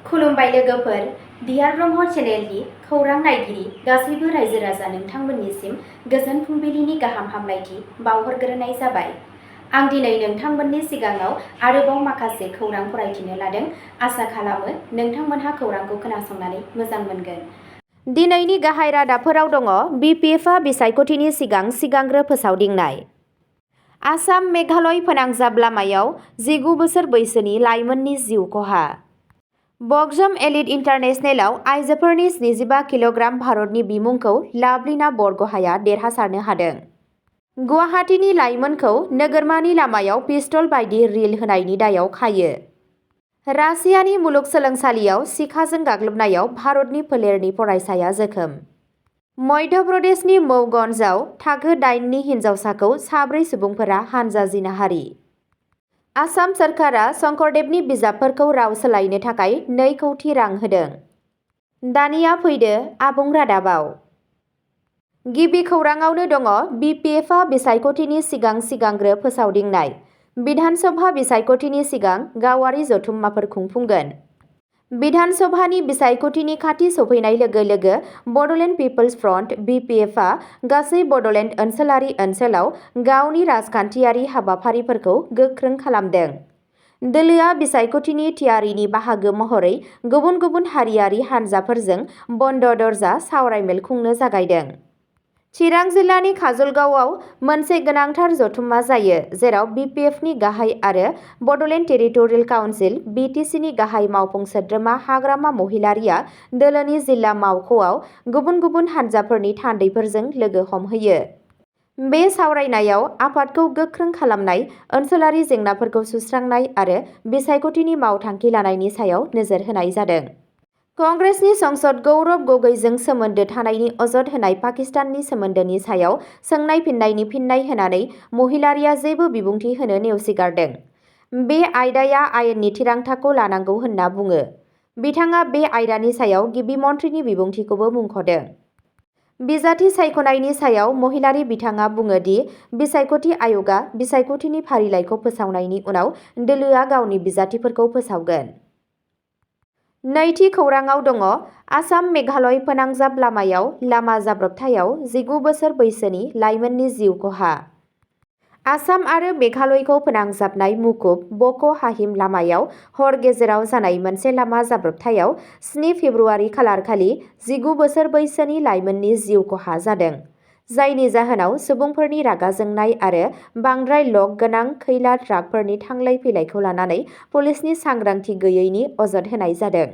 खुलुमबाय लोगोफोर, बिहार ब्रह्म चेनेलनि खौरां नायगिरि गासैबो रायजो राजा नोंथांमोननिसिम गोजोन फुंबिलिनि गाहाम हामलायथि बावहरग्रोनाय जाबाय। आं दिनै नोंथांमोननि सिगाङाव आरोबाव माखासे खौरां फरायथिनो लादों। आसा खालामो नोंथांमोनहा खौरांखौ खोनासंनानै मोजां मोनगोन। दिनैनि गाहाय रादाबफोराव दङ बिपिएफआ बिसायख'थिनि सिगांग्रो फोसावदिंनाय। आसाम मेघालय फोनांजाब लामायाव 19 बोसोर बैसोनि लाइमोननि जिउ खहा। बक्सम एलिट इन्टारनेशनेलआव आइजोफोरनि 75 किल'ग्राम भारतनि बिमुंखौ लाभलिना बरग'हाइआ देरहासारनो हादों। गुवाहाटीनि लाइमोनखौ नोगोरमानि लामायाव पिस्तल बायदि रिल होनायनि दायाव खायो। रासियानि मुलुगसोलोंसालियाव सिखाजों गाग्लोबनायाव भारतनि फोलेरनि फरायसाया जोखोम। मध्य प्रदेशनि मऊगन्जआव थाखो 8नि हिन्जावसाखौ 4 सुबुंफोरा हानजा जिनाहारि। आसाम सोरखारा शंकरदेबनि बिजाबफोरखौ राव सोलायनो थाखाय 2 कौटि रां होदों। दानिया फैदो आबुं रादाबाव। गिबि खौराङावनो दङ बिपिएफआ बिसायख'थिनि सिगांग्रो फोसावदिंनाय। बिधान सभा बिसायख'थिनि सिगां गावारि जथुम्माफोर खुंफुंगोन। बिधान सभानि बिसायख'थिनि खाथि सफैनाय लोगो लोगो बड'लेण्ड पिपल्स फ्रन्ट बिपिएफआ गासै बड'लेण्ड ओनसोलाव गावनि राजखान्थियारि हाबाफारिफोरखौ गोख्रों खालामदों। दोलोआ बिसायख'थिनि थियारिनि बाहागो महरै गुबुन गुबुन हारियारि हान्जाफोरजों बन्द दरजा सावरायमेल खुंनो जागायदों। चिरां जिल्लानि काजलगावआव मोनसे गोनांथार जथुम्मा जायो, जेराव बिपिएफनि गाहाय आरो बड'लेण्ड टेरिटरियेल काउन्सिल (BTC)नि गाहाय मावफुं सोद्रोमा हाग्रामा महिलारिया दोलोनि जिल्ला मावख'आव गुबुन गुबुन हान्जाफोरनि थान्दैफोरजों लोगो हमहैयो। बे सावरायनायाव आफादखौ गोख्रों खालामनाय, ओनसोलारि जेंनाफोरखौ सुस्रांनाय आरो बिसायख'थिनि मावथांखि लानायनि सायाव नोजोर होनाय जादों। कंग्रेसनि संसद गौरब गगैजों सोमोन्दो थानायनि अजद होनाय पाकिस्ताननि सोमोन्दोनि सायाव सोंनाय-फिननायनि फिननाय होनानै महिलारिया जेबो बिबुंथि होनो नेवसिगारदों। बे आयदाया आयेननि थिरांथाखौ लानांगौ होनना बुङो। बिथाङा बे आयदानि सायाव गिबि मन्थ्रिनि बिबुंथिखौबो मुंख'दों। बिजाथि सायख'नायनि सायाव महिलारि बिथाङा बुङो दि बिसायख'थि आय'गआ बिसायख'थिनि फारिलाइखौ फोसावनायनि उनाव दोलोआ गावनि बिजाथिफोरखौ फोसावगोन। नैथि खौराङाव दङ आसाम मेघालय फोनांजाब लामायाव लामा जाब्रबथायाव 19 बोसोर बैसोनि लाइमोननि जिउ खहा। आसाम आरो मेघालयखौ फोनांजाबनाय मुखुब बक' हाहिम लामायाव हर गेजेराव जानाय मोनसे लामा जाब्रबथायाव 7 फेब्रुआरि खालारखालि 19 बोसोर बैसोनि लाइमोननि जिउ खहा जादों, जायनि जाहोनाव सुबुंफोरनि रागा जोंनाय आरो बांद्राय लक गोनां खैला ट्राकफोरनि थांलाय फैलायखौ लानानै पुलिसनि सांग्रांथि गैयैनि अजद होनाय जादों।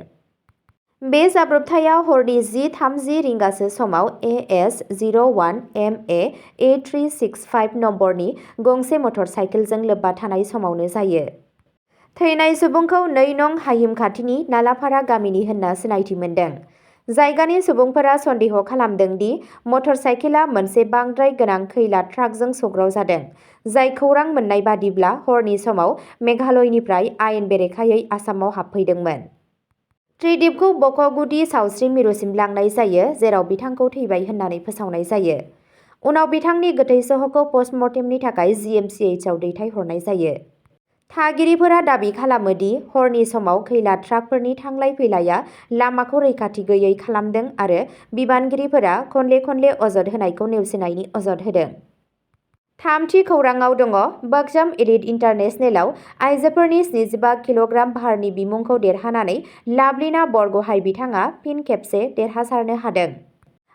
बे जाब्रबथाया हरनि 10:30 रिंगासो समाव AS 01 MA 8365 नम्बरनि गंसे मटर साइकेलजों लोब्बा थानाय समावनो जायो। थैनाय सुबुंखौ 2 नं हाहिम खाथिनि नालापारा गामिनि होनना सिनायथि मोन्दों। जायगानि सुबुंफोरा सन्देह खालामदों दि मटर साइकेला मोनसे बांद्राय गोनां खैला ट्राकजों सौग्रावजादों, जाय खौरां मोन्नाय बादिब्ला हरनि समाव मेघालयनिफ्राय आयेन बेरेखायै आसामाव हाबफैदोंमोन। त्रिदिपखौ बक' गुदि सावस्रि मिरुसिम लांनाय जायो, जेराव बिथांखौ थैबाय होननानै फोसावनाय जायो। उनाव बिथांनि गोथै सह'खौ पस्टमर्टेमनि थाखाय GMCHआव दैथायहरनाय जायो। थागिरिफोरा दाबि खालामो दि हरनि समाव खैला ट्राकफोरनि थांलाय फैलाया लामाखौ रैखाथि गैयै खालामदों आरो बिबानगिरिफोरा खनले अजद होनायखौ नेवसिनायनि अजद होदों। थामथि खौराङाव दङ बक्सम एलिट इन्टारनेशनेलआव आइजोफोरनि 75 किल'ग्राम भारनि बिमुंखौ देरहानानै लाभलिना बरग'हाइ बिथाङा फिन खेबसे देरहासारनो हादों।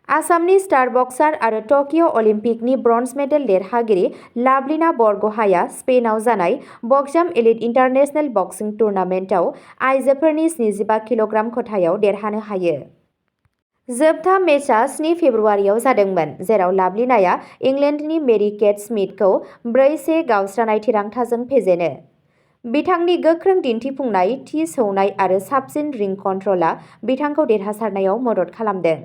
आसामनि स्टार बक्सार आरो टकिय' अलिम्पिकनि ब्रन्ज मेडेल देरहागिरि लाभलिना बरग'हाइआ स्पेनआव जानाय बक्सम एलिट इन्टारनेशनेल बक्सिं टुर्नामेन्टआव आइजोफोरनि 75 किल'ग्राम खथायाव देरहानो हायो। जोबथा मेचआ 7 फेब्रुआरियाव जादोंमोन, जेराव लाभलिनाया इंलेन्डनि मेरि केट स्मिथखौ 4-1 गावस्रानाय थिरांथाजों फेजेनो। बिथांनि गोख्रों दिन्थिफुंनाय, थि सौनाय आरो साबसिन रिं कन्ट्रलआ बिथांखौ देरहासारनायाव मदद खालामदों।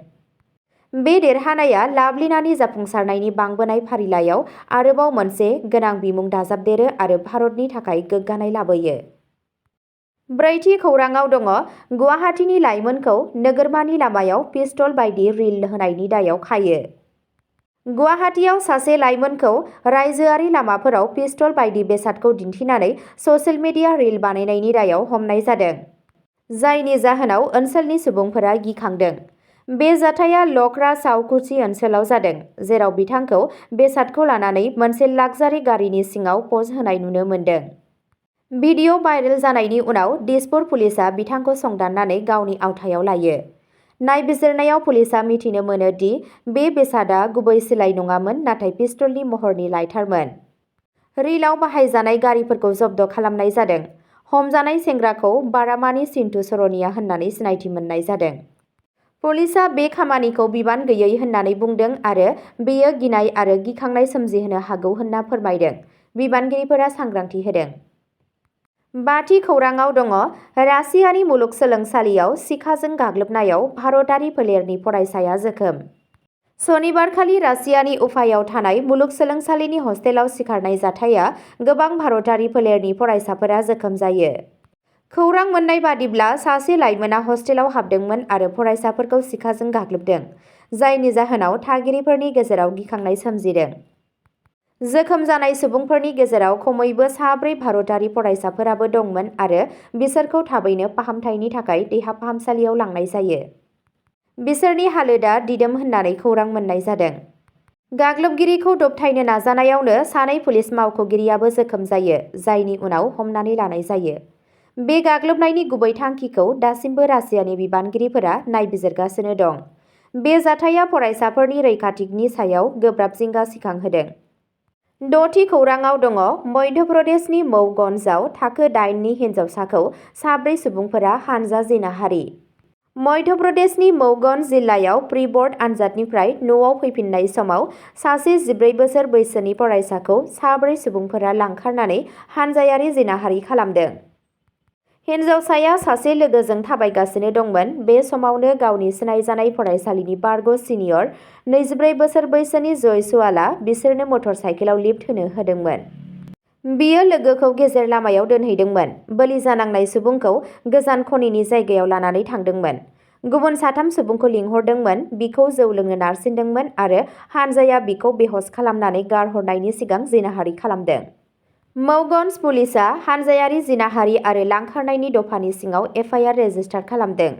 बे देरहानाया लाभलिनानि जाफुंसारनायनि बांबोनाय फारिलाइयाव आरोबाव मोनसे गोनां बिमुं दाजाबदेरो आरो भारतनि थाखाय गोग्गानाय लाबोयो। ब्रैथि खौराङाव दङ गुवाहाटीनि लाइमोनखौ नोगोरमानि लामायाव पिस्तल बायदि रिल होनायनि दायाव खायो। गुवाहाटीआव सासे लाइमोनखौ रायजोआरि लामाफोराव पिस्तल बायदि बेसादखौ दिन्थिनानै ससियेल मिडिया रिल बानायनायनि दायाव हमनाय जादों। जायनि जाहोनाव ओनसोलनि सुबुंफोरा गिखांदों। बे जाथाया लकरा साउकुची ओनसोलाव जादों, जेराव बिथांखौ बेसादखौ लानानै मोनसे लाक्जारि गारिनि सिङाव पज होनाय नुनो मोन्दों। भिडिअ भाइरेल जानायनि उनाव दिसपुर पुलिसआ बिथांखौ संदाननानै गावनि आवथायाव लायो। नायबिजिरनायाव पुलिसआ मिथिनो मोनो दि बे बेसादआ गुबै सिलाइ नङामोन, नाथाय पिस्तलनि महरनि लाइटारमोन। रिलआव बाहायजानाय गारिफोरखौ जब्द खालामनाय जादों। हमजानाय सेंग्राखौ बारामानि सिन्टु सरनिया होननानै सिनायथि मोननाय जादों। पुलिसआ बे खामानिखौ बिबान गैयै होननानै बुंदों आरो बेयो गिनाय आरो गिखांनाय सोमजिहोनो हागौ होनना फोरमायदों। बिबानगिरिफोरा सांग्रांथि होदों। बाथि खौराङाव दङ। रासियानि मुलुगसोलोंसालियाव सिखाजों गाग्लोबनायाव भारतारि फोलेरनि फरायसाया जोखोम। सनिबारखालि रासियानि उफायाव थानाय मुलुगसोलोंसालिनि हस्टेलाव सिखारनाय जाथाया गोबां भारतारि फोलेरनि फरायसाफोरा जोखोम जायो। खौरां मोन्नाय बादिब्ला सासे लाइमोना हस्टेलाव हाबदोंमोन आरो फरायसाफोरखौ सिखाजों गाग्लोबदों, जायनि जाहोनाव थागिरिफोरनि गेजेराव गिखांनाय सोमजिदों। जोखोम जानाय सुबुंफोरनि गेजेराव खमैबो 4 भारतारि फरायसाफोराबो दंमोन आरो बिसोरखौ थाबैनो फाहामथायनि थाखाय देहा फाहामसालियाव लांनाय जायो। बिसोरनि हालोदआ दिदोम होननानै खौरां मोन्नाय जादों। गाग्लोबगिरिखौ दबथायनो नाजानायावनो सानै पुलिस मावख'गिरियाबो जोखोम जायो, जायनि उनाव हमनानै लानाय जायो। बे गाग्लोबनायनि गुबै थांखिखौ दासिमबो रासियानि बिबानगिरिफोरा नायबिजिरगासिनो दं। बे जाथाया फरायसाफोरनि रैखाथिनि सायाव गोब्राब जिंगा सिखांहोदों। 6थि खौराङाव दङ। मध्य प्रदेशनि मऊगन्जआव थाखो 8नि हिनजावसाखौ 4 सुबुंफोरा हानजा जिनाहारि। मध्य प्रदेशनि मऊगन्ज जिल्लायाव प्रि-बर्ड आनजादनिफ्राय न'आव फैफिननाय समाव सासे 14 बोसोर बैसोनि फरायसाखौ 4 सुबुंफोरा लांखारनानै हानजायारि जिनाहारि खालामदों। हिनजावसाया सासे लोगोजों थाबायगासिनो दंमोन। बे समावनो गावनि सिनायजानाय फरायसालिनि बारग' सिनियर 24 बोसोर बैसोनि जयसवालआ बिसोरनो मटर साइकेलाव लिफ्ट होनो होदोंमोन। बियो लोगोखौ गेजेर लामायाव दोनहैदोंमोन। बोलि जानांनाय सुबुंखौ गोजान खनिनि जायगायाव लानानै थांदोंमोन। गुबुन 3 सुबुंखौ लिंहरदोंमोन, बिखौ जौ लोंनो नारसिनदोंमोन आरो हानजाया बिखौ बेहस खालामनानै गारहरनायनि सिगां जिनाहारि खालामदों। मऊगन्ज पुलिसआ हानजायारि जिनाहारि आरो लांखारनायनि दफानि सिङाव एफआइआर रेजिस्टार खालामदों।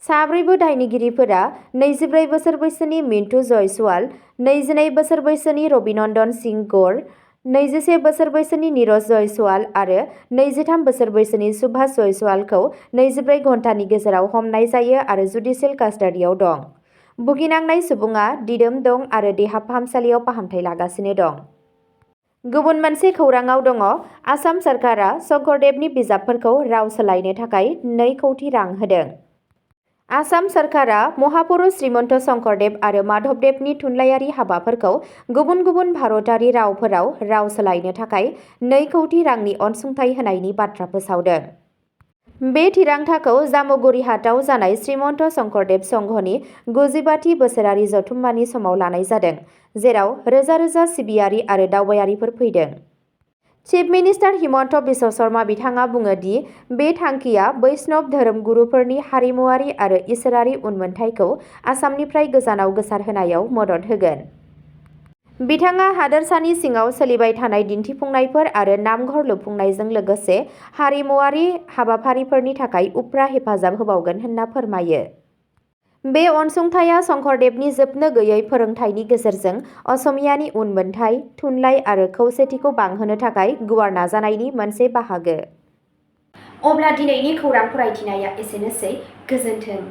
4 दायनिगिरिफोरा 24 बोसोर बैसोनि मिन्टू जयसवाल, 22 बोसोर बैसोनि रबिनन्दन सिंह गौर, 21 बोसोर बैसोनि नीरज जयसवाल आरो 23 बोसोर बैसोनि सुभाष जयसवालखौ 24 घन्टानि गेजेराव हमनाय जायो आरो जुडिसियेल कास्टडियाव दं। भुगिनांनाय सुबुङा दिदोम दं आरो देहा फाहामसालियाव फाहामथाय लागासिनो दं। गुबुन मोनसे खौराङाव दङ। आसाम सरकारा शंकरदेबनि बिजाबफोरखौ राव सोलायनो थाखाय 2 कौटि रां होदों। आसाम सरकारा महापुरुष श्रीमन्त शंकरदेब आरो माधवदेबनि थुनलाइयारि हाबाफोरखौ गुबुन गुबुन भारतारि रावफोराव राव सोलायनो थाखाय 2 कौटि रांनि अनसुंथाइ होनायनि बाथ्रा फोसावदों। बे थिरांथाखौ जामुगुरिहाटआव जानाय श्रीमन्त शंकरदेब संघनि 95थि बोसोरारि जथुम्मानि समाव लानाय जादों, जेराव रोजा रोजा सिबियारि आरो दावबायारिफोर फैदों। चिफ मिनिस्टार हिमन्त बिश्व शर्मा बिथाङा बुङो दि बे थांखिया बैष्णव धोरोमगुरुफोरनि हारिमुआरि आरो इसोरारि उनमोनथाइखौ आसामनिफ्राय गोजानाव गोसारहोनायाव मदद होगोन। बिथाङा हादोरसानि सिङाव सोलिबाय थानाय दिन्थिफुंनायफोर आरो नामघर लुफुंनायजों लोगोसे हारिमुआरि हाबाफारिफोरनि थाखाय उफ्रा हेफाजाब होबावगोन होनना फोरमायो। बे अनसुंथाइआ शंकरदेबनि जोबनो गैयै फोरोंथायनि गेजेरजों असमियानि उनमोनथाइ, थुनलाइ आरो खौसेथिखौ बांहोनो थाखाय गुवार नाजानायनि मोनसे बाहागो। अब्ला दिनैनि खौरां फरायथिनाया एसेनोसै। गोजोन्थों।